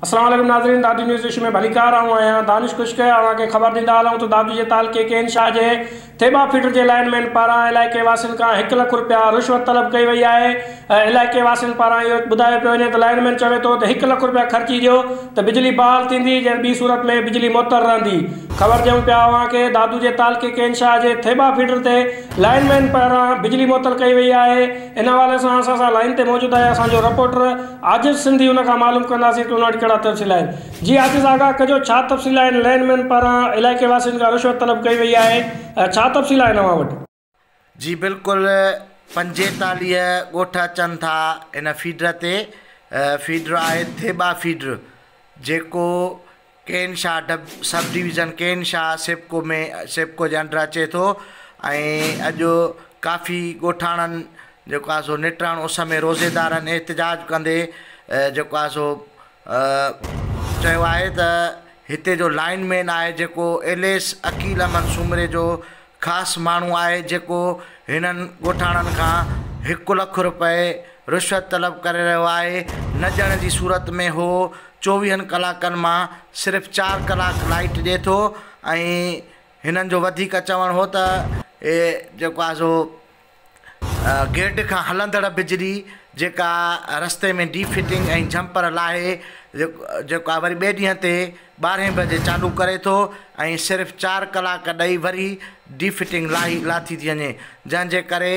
السلام عليڪم ناظرين دادو نيوز ايشو ۾ ڀليڪار آئون آهيان دانش خشڪ اوهان کي خبر ڏيندا هلون ته دادو جي تعلقي ڪين شاهه جي ٿيٻا فيڊر جي لائن مين پاران علائقي واسين کان هڪ لک رپيا رشوت طلب ڪئي وئي آهي علائقي واسين پاران اهو ٻڌايو پيو وڃي ته لائن مين چوي ٿو ته هڪ لک رپيا خرچي ڏيو ته بجلي بحال ٿيندي جنهن ٻي صورت ۾ بجلي معطل رهندي خبر ڏيون پيا اوهان کي دادو جي تعلقي ڪين شاهه جي ٿيٻا فيڊر تي لائن مين پاران بجلي معطل ڪئي وئي آهي ان حوالي سان اسان سان لائن تي موجود آهي اسان جو رپورٽر عاجز سنڌي ان کان معلوم ڪنداسين ته ان وٽ ڪهڙا تفصيل آهن جي عاجز آگاهه ڪجو ڇا تفصيل آهن لائن مين پاران علائقي واسين کان رشوت طلب ڪئي وئي آهي ڇا تفصيل آهن اوهان وٽ. جي بلڪل 45 ڳوٺ اچن ٿا ان فيڊر تي فيڊر آهي ٿيٻا فيڊر جيڪو ڪين شاهه ڊب سب ڊويزن ڪين شاهه سيپڪو ۾ سيپڪو جي انڊر اچي ٿو ۽ اڄ ڪافي ڳوٺاڻن جيڪو آهي سو نٽهڻ اس ۾ روزيدارن احتجاج ڪندي جيڪو آهي سو چيو آهي ته هتي جو لائن مين آهي جيڪو ايل ايس عقيل احمد سومري جو خاص ماڻهو آهي جيڪو هنن ڳوٺاڻن کان هڪ لک رپئي رشوت طلب ڪري رهيو آهي نه ڏيڻ جي صورت ۾ هو چوويهن ڪلاڪن مان صرف چار ڪلاڪ لائيٽ ڏي ٿو ۽ هنن جو وڌيڪ چوڻ هو ته جيڪو آهي سو گرڊ کان هلندڙ بجلي جيڪا رستي ۾ ڊي فٽنگ ۽ جهمپر لاهي جيڪو آهي وري ٻئي ڏينهن تي ٻارهين بجي چالو ڪري ٿو ۽ صرف چار ڪلاڪ ڏئي وري ڊي فٽنگ لاهي لاٿي ٿي وڃي جنهن جي ڪري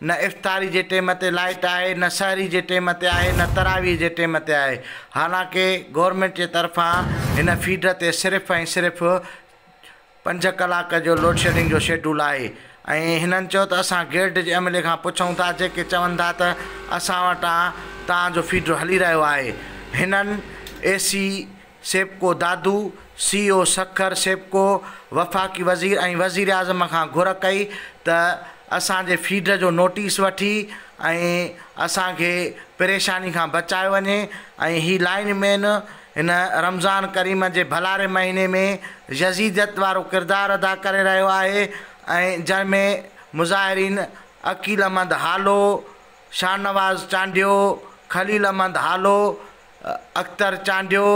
نه افطاري جي ٽيم تي لائٽ آهي نه سحري جي ٽيم تي آهي نه تراويح جي ٽيم تي آهي حالانڪه گورنمينٽ جي طرفان هن فيڊر تي صرف ۽ صرف پنج ڪلاڪ جو لوڊشيڊنگ جو شيڊول آهي ۽ هنن چيو ته اسان گرڊ جي عملي کان پڇون ٿا جيڪي چون ٿا ته اسان وٽان توهان جو فيڊر هلي رهيو آهي هنن اي سي سيپڪو دادو، سي او سکر سيپڪو، وفاقي وزير ۽ وزيراعظم کان گهر ڪئي ته اسان جي فيڊر جو نوٽيس وٺي ۽ اسان کي پريشاني کان بچايو وڃي ۽ هي لائن مين هن رمضان ڪريم جي ڀلاري مهيني ۾ يزيديت وارو ڪردار ادا ڪري رهيو آهي ۽ جنهن ۾ مظاهرين عقيل احمد هالو، شاهنواز چانڊيو، خليل احمد هالو، اختر چانڊيو،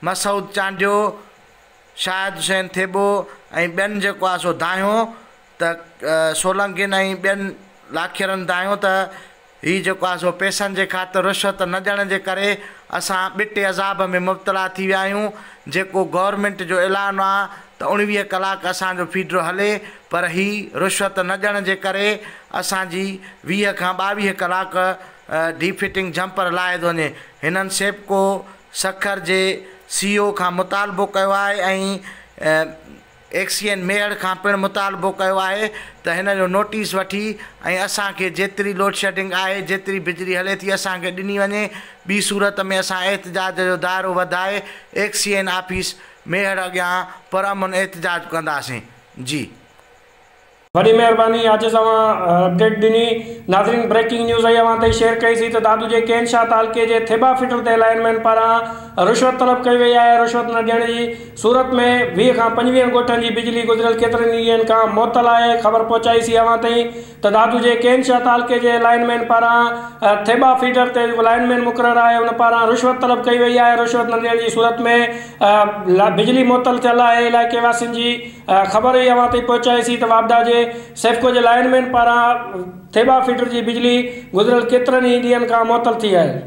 مسعود چانڊيو، شاهد حسين ٿيٻو ۽ ٻين جيڪو آهي سو دانهيو ته سولنگين ۽ ٻين لاکيرن دانهيو ته هي جيڪو آهي سو پئسن جي خاطر رشوت نه ڏيڻ جي ڪري اسان ٻٽي عذاب ۾ مبتلا ٿي ويا آهيون جيڪو گورنمينٽ جو اعلان آ ته 19 ڪلاڪ اسان جو فيڊر هلي پر هي رشوت نه ڏيڻ جي ڪري اسان جي 20 کان 22 ڪلاڪ ڊي فٽنگ جهمپر لاهي ٿو وڃي هنن سيپڪو سکر جي سي او کان مطالبو ڪيو آهي ۽ ايڪسيئن ميهڙ کان پڻ مطالبو ڪيو آهي ته هن جو نوٽيس وٺي ۽ اسان کي جيتري لوڊشيڊنگ آهي جيتري بجلي هلي ٿي اسان کي ڏني وڃي ٻي صورت ۾ اسان احتجاج جو دائرو وڌائي ايڪسيئن آفيس ميهڙ اڳيان پرامن احتجاج ڪنداسين جي. وڏي مهرباني عاجز اوهان اپڊيٽ ڏني. ناظرين بريڪنگ نيوز ئي اوهان تائين شيئر ڪئي سين ته دادو جي ڪين شاهه تعلقي جي ٿيٻا فيڊر تي لائن مين پاران رشوت طلب ڪئي وئي آهي رشوت نه ڏيڻ جي صورت ۾ 20 کان 25 ڳوٺن جي بجلي گذريل ڪيترن ئي ڏينهن کان معطل آهي خبر پهچائي سين اوهان تائين ته دادو جي ڪين شاهه تعلقي جي لائن مين پاران ٿيٻا فيڊر تي جيڪو لائن مين مقرر آهي ان پاران رشوت طلب ڪئي وئي آهي رشوت نه ڏيڻ جي صورت ۾ بجلي معطل ٿيل آهي علائقي واسين جي خبر ئي اوهان تائين پهچائي سين ته واپڊا جي سيفڪو جي لائن مين پاران ٿيٻا فيڊر جي بجلي گذريل ڪيترن ئي ڏينهن کان معطل ٿي آهي.